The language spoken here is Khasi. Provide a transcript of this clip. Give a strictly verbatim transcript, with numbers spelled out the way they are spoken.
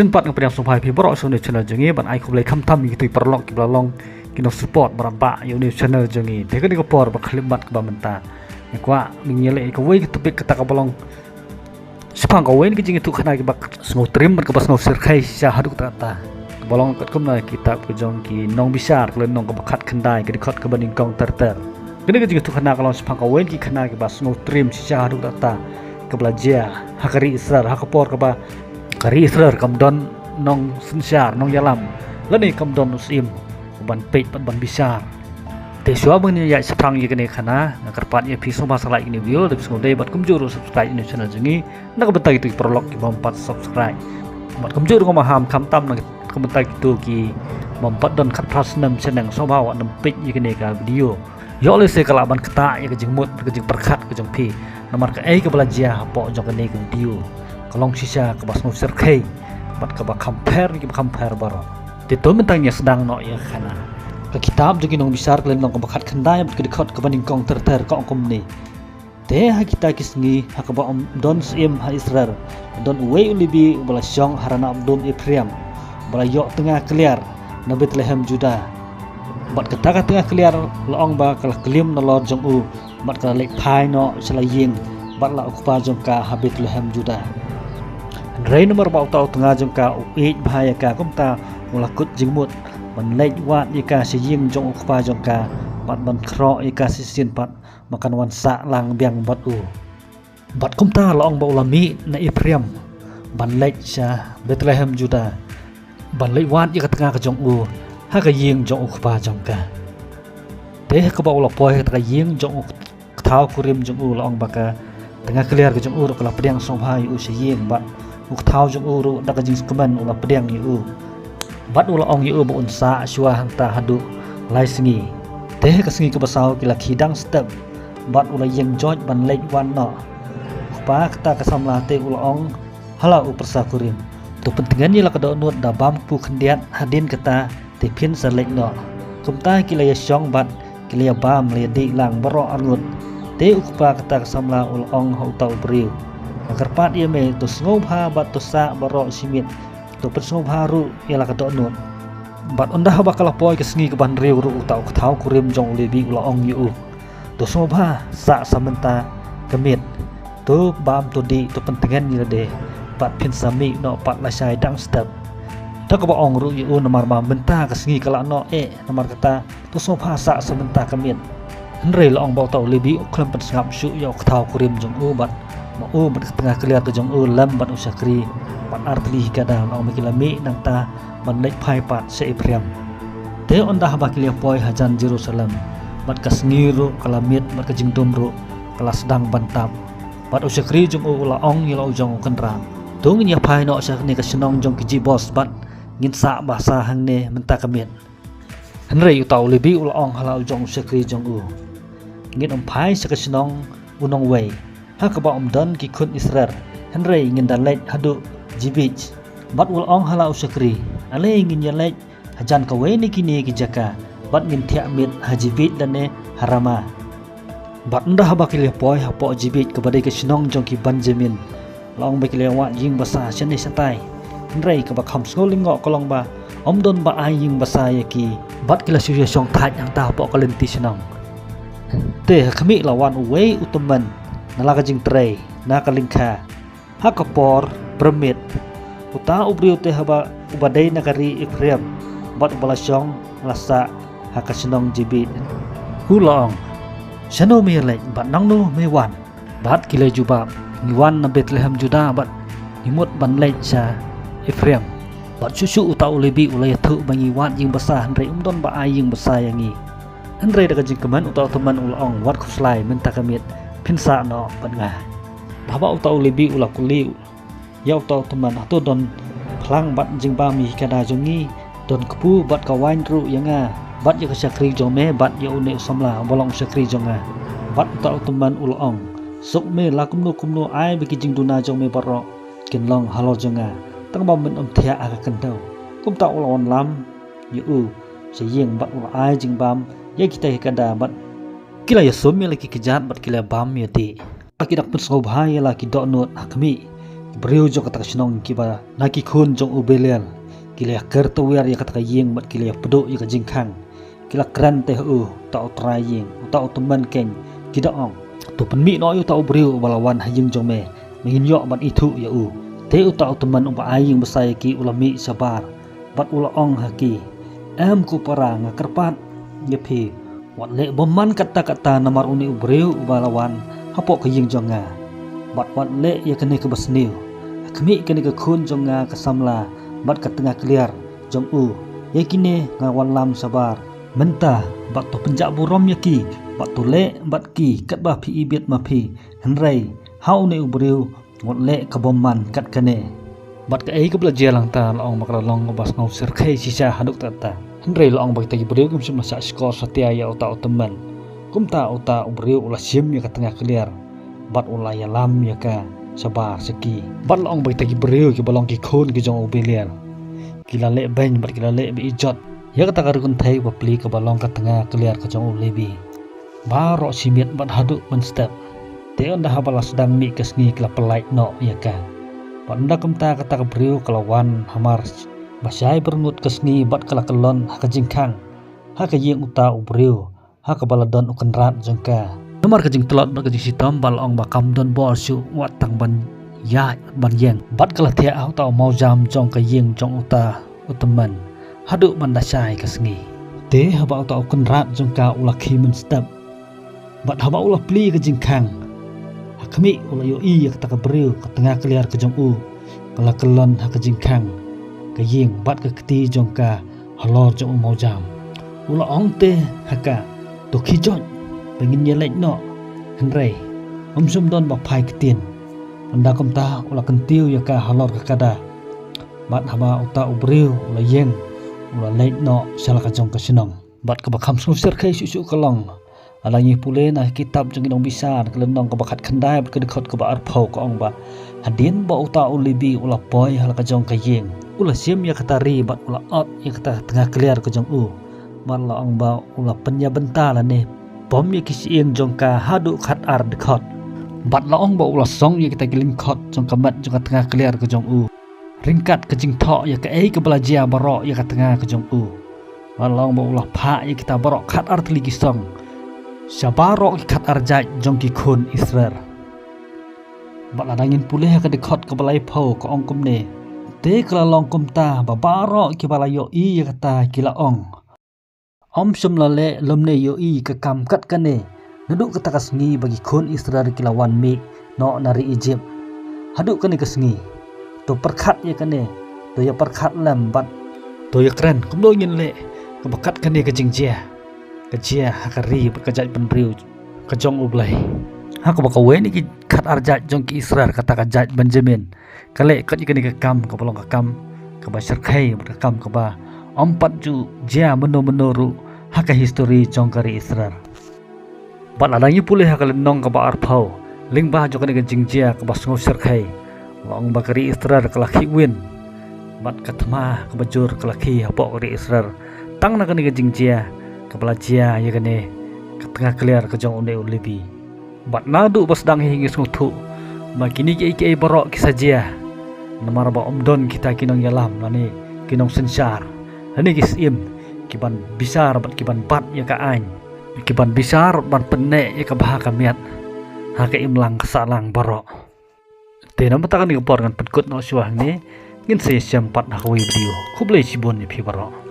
Te pat nga pdiang sngewbha ïa phi baroh sha une u channel jong ngi ban ai khublei khamtam ïa kito ki paralok kiba la long ki nong support bad ba ïa une u channel jong ngi. Te kane ka por ba khlem bad kaba mynta, nga kwah ban ïaleh ïa kawei ka topic kata kaba long shaphang kawei ka jingïathuhkhana kaba sngewtriem bad kaba sngewsyrkhei shisha haduh katta katta, kaba long katkum na ka kitab ka jong ki nongbishar ka lynnong kaba khatkhyndai ka dkhot kaba nyngkong ter ter. Kane ka jingïathuhkhana ka long shaphang kawei ki khana kiba sngewtriem shisha haduh katta katta, kaba la jia ha ka ri Israel ha ka por kaba ka ri Israel kam don nongsynshar, nongïalam, lane kam don u syiem uban peit bad ban bishar. Te shuwa ban ïaid shaphang ïa kane ka khana, nga kyrpad ïa phi sngewbha sa like ïa kane ka video, lada phi sngewdei bad kumjuh ruh subscribe ïa kane ka channel jong ngi na ka bynta kito ki paralok kibym pat subscribe. Bad kumjuh ruh nga maham khamtam na ka bynta kito kibym pat don khatphra snem shaneng, sngewbha wat nym peit ïa kane ka video. Ïoh lehse ka lah ban ktah ïa ka jingmut bad ka jingpyrkhat ka jong phi. Namar kaei kaba la jia hapoh jong kane ka video ka long shisha kaba sngewsyrkhei bad kaba kham pher ïa kiba kham pher baroh. Te to mynta ngin ïa sdang noh ïa ka khana. Ka kitab jong ki nongbishar ka lynnong kaba khatkhyndai bad ka dkhot kaba nyngkong ter ter ka ong kumne: Te ha kita ki sngi ha kaba ym don syiem ha Israel, don uwei u Lebi uba la shong ha ranabdum Ephraim, uba la ïoh tnga kliar na Bethlehem Juda. Bad kata ka tnga kliar la ong ba ka la klim nalor jong u, bad ka la leit phai noh sha la ïing bad la u kpa jong ka ha Bethlehem Juda. Hynrei namar ba uta u tnga jong ka u ïeit bha ïa ka, kumta u la kut jingmut ban leit wad ïa ka sha ïing jong u kpa jong ka, bad ban khroh ïa ka shisien pat ba kan wan sah lang biang bad u. Bad kumta la ong ba u la mih na Ephraim ban leit sha Bethlehem Juda, ban leit wad ïa ka tnga ka jong u ha ka ïing jong u kpa jong ka. Te ha kaba u la poi ha kata ka ïing jong u kthaw kurim jong u, la ong ba ka tnga kliar ka jong u ruh ka la pdiang sngewbha ïa u sha ïing, bad u kthaw jong u ruh da ka jingkmen u la pdiang ïa u. Bad u la ong ïa u ba un sah shuwa hangta haduh lai sngi. Te ha ka sngi kaba saw ki la khie dang step, bad u la ïeng joit ban leit wan noh. U kpa kata ka samla te u la ong ha la u pyrsa kurim: To pyntngen ïa la ka dohnud da bam kpu khyndiat, hadien kata te phin sa leit noh. Kumta ki la ïa shong bad ki la ïa bam, la ïa dih lang baroh arngut. Te u kpa kata ka samla u la ong ha uta u briew: Nga kyrpad ïa me, to sngewbha bad to sah baroh shi miet, to pynsngewbha ruh ïa la ka dohnud. Bad ynda haba ka la poi ka sngi kaba hynriew ruh, uta u kthaw kurim jong u Lebi u la ong ïa u: To sngewbha sah sa mynta ka miet, to bam to dih, to pyntngen ïa lade, bad phin sa mih noh pat lashai dang step. Da kaba ong ruh ïa u: Namar ba mynta ka sngi ka la noh eh, namar kata to sngewbha sah sa mynta ka miet. Hynrei la ong ba uta u Lebi u khlem pynsngap shuh ïa u kthaw kurim jong u, bad ma u bad ka tnga kliar ka jong u lem bad u shakri bad artylli hi kada, la ong ba ki la mih nangta ban leit phai pat sha Ephraim. Te ynda haba ki la poi hajan Jerusalem, bad ka sngi ruh ka la miet bad ka jingdum ruh ka la sdang ban tap, bad u shakri jong u u la ong ïa la u jong u kynrad: To ngin ïa phai noh sha kane ka shnong jong ki Jebus bad ngin sah basa hangne mynta ka miet. Hynrei uta u Lebi u la ong ha la u jong u shakri jong u: Ngin ym phai sha ka shnong u nongwei ha kaba ym don ki khun Israel, hynrei ngin da leit haduh Jebij. Bad u la ong ha la u shakri: Ale ngin ïa leit hajan kawei na kine ki jaka, bad ngin thiah miet ha Jebij lane ha Rama. Bad ynda haba ki la poi hapoh Jebij kaba dei ka shnong jong ki Benjamin, la ong ba ki la wad ïing basa shane shatai. Hynrei kaba kham sngew lyngngoh ka long ba ym don ba ai ïing basa ïa ki, bad ki la shu ïa shong thait hangta hapoh ka lynti shnong. Te ha khmih la wan uwei u tymmen na la ka jingtrei na ka lyngkha ha ka por pyrmit. Uta u briew te haba uba dei na ka ri Ephraim, bad uba la shong la sah ha ka shnong Jebij, u la ong: Shano me ïa leit bad nangno me wan? Bad ki la jubab: Ngi wan na Bethlehem Juda, bad ngi mut ban leit sha Ephraim. Bad shuh shuh uta u Lebi u la ïathuh ba ngi wad ïing basa, hynrei ym don ba ai ïing basa ïa ngi. Hynrei da ka jingkmen uta u tymmen u la ong: Wat khuslai, mynta ka miet phin sah noh bad nga. Haba uta u Lebi u la kylli ïa uta u tymmen: Hato don phlang bad jingbam ïa ki kada jong ngi? Don kpu bad ka wain ruh ïa nga bad ïa ka shakri jong me bad ïa une u samla uba long u shakri jong nga. Bad uta u tymmen u la ong: Suk me, la kumno kumno ai ba ki jingduna jong me baroh kin long halor jong nga, tang ba men ym thiah ha ka khyndew. Kumta u la wanlam ïa u sha ïing bad u la ai jingbam ïa kita ki kada, bad ki la ïasum ïa la ki kjat bad ki la bam ïa dih. Ki dak pynsngewbha ïa la ki dohnud ha khmih, Ki briew jong kata ka shnong kiba na ki khun jong u Belial ki la ïa ker tawiar ïa kata ka ïing bad ki la ïa pduh ïa ka jingkhang. Ki la kren te ha u, uta u trai ïing, uta u tymmen keiñ, ki da ong, to pynmih noh ïa uta u briew uba la wan ha ïing jong me, me ngin ïoh ban ithuh ïa u. Te uta u tymmen uba ai ïing bsa ïa ki u la mih shabar bad u la ong ha ki, em ko para, nga kyrpad ïa phi, wat leh bymman katta katta namar une u briew uba la wan hapoh ka ïing jong nga. Bad wat leh ïa kane kaba sniew, ha khmih kane ka khun jong nga ka samla bad ka tnga kliar jong u, ïa kine nga wallam shabar mynta. Bad to pynjah burom ïa ki bad to leh bad ki katba phi ibit ma phi, hynrei ha une u briew wat leh ka bymman kat kane. Bad kaei kaba la jia lang ta, la ong ba ka la long kaba sngew shyrkhei shisha haduh katta. Hynrei la ong ba kita ki briew kim shym la shah shkor satia ïa uta u tymmen. Kumta uta u briew u la shim ïa ka tnga kliar bad u la ïalam ïa ka shabar sha ki. Bad la ong ba kita ki briew kiba long ki khun ki jong u Belial ki la leh beiñ bad ki la leh be ijot ïa kata ka ri kynthei bapli kaba long ka tnga kliar ka jong u Lebi. Baroh shi miet bad haduh mynstep. Te ynda haba la sdang mih ka sngi ki la pyllait noh ïa ka. Bad ynda kumta kata ka briew ka la wan hamar ba shai byrngut ka sngi bad ka la kyllon ha ka jingkhang ha ka ïing uta u briew ha kaba la don u kynrad jong ka. Namar ka jingtlot bad ka jingshitom, bad la ong ba kam don bor shuh wat tang ban ïaid ban ïeng. Bad ka la thiah ha uta u mawjam jong ka ïing jong uta u tymmen haduh ban da shai ka sngi. Te haba uta u kynrad jong ka u la khie mynstep bad haba u la plie ka jingkhang, ha khmih u la ïohi ïa kata ka briew, ka tnga kliar ka jong u ka la kyllon ha ka jingkhang ka ïing bad ka kti jong ka halor jong u mawjam. U la ong te ha ka, to khie joit ba ngin ïa leit noh. Hynrei um shym don ba phai ktien. Ynda kumta u la kyntiew ïa ka halor ka kada. Bad haba uta u briew u la ïeng, u la leit noh sha la ka jong ka shnong. Bad kaba kham sngewshyrkhei shuh shuh ka long, lada ngi pule na ka kitab jong ki Nongbishar, ka lynnong kaba khatkhyndai bad ka dkhot kaba arphew, ka ong ba hadien ba uta u Lebi u la poi ha la ka jong ka ïing, u la shim ïa kata ri bad u la ot ïa kata tnga kliar ka jong u. Bad la ong ba u la pynïabynta lane pom ïa ki shyieng jong ka haduh khatar dkhot. Bad la ong ba u la song ïa kita ki lyngkhot jong ka met jong ka tnga kliar ka jong u, ryngkat ka jingthoh ïa kaei kaba la jia baroh ïa ka tnga ka jong u. Bad la ong ba u la phah ïa kita baroh khatar tylli ki song sha baroh ki khatar jait jong ki khun Israel. Bad lada ngin pule ha ka dkhot kaba laiphew, ka ong kumne, te ka la long kumta ba baroh kiba la ïohi ïa kata ki la ong, ym shym la leh lymne ïohi ka kam kat kane naduh kata ka sngi ba ki khun Israel ki la wan mih noh na ri Ijipt haduh kane ka sngi. To pyrkhat ïa kane, to ïa pyrkhat lem bad to ïa kren kumno ngin leh kaba kat kane ka jingjia ka jia ha ka ri bad ka jaitbynriew ka jong U Blei. Ha kaba kawei na ki khatar jait jong ki Israel, kata ka jait Benjamin, ka leh kat ïa kane ka kam kaba long ka kam kaba shyrkhei bad ka kam kaba ym pat ju jia mynno mynno ruh ha ka histori jong ka ri Israel. Bad lada ngi pule ha ka lynnong kaba arphew, lyngba jong kane ka jingjia kaba sngewshyrkhei, la ong ba ka ri Israel ka la khih win bad ka thma kaba jur ka la khie hapoh ka ri Israel tang na kane ka jingjia kaba la jia ïa kane ka tnga kliar ka jong une u Lebi. Bad naduh ba sdang hi ngi sngewthuh ba kine kiei kiei baroh ki sa jia namar ba ym don kita ki nongïalam lane ki nongsynshar lane ki syiem ki ban bishar bad ki ban bat ïa ka aiñ, ki ban bishar bad ban pynneh ïa ka bha ka miat ha ka imlang ka sahlang baroh. Te namar kata kane ka por ngan pynkut noh shuwa hangne, ngin sa ïashem pat ha kawei video. Khublei shibun ïa phi baroh.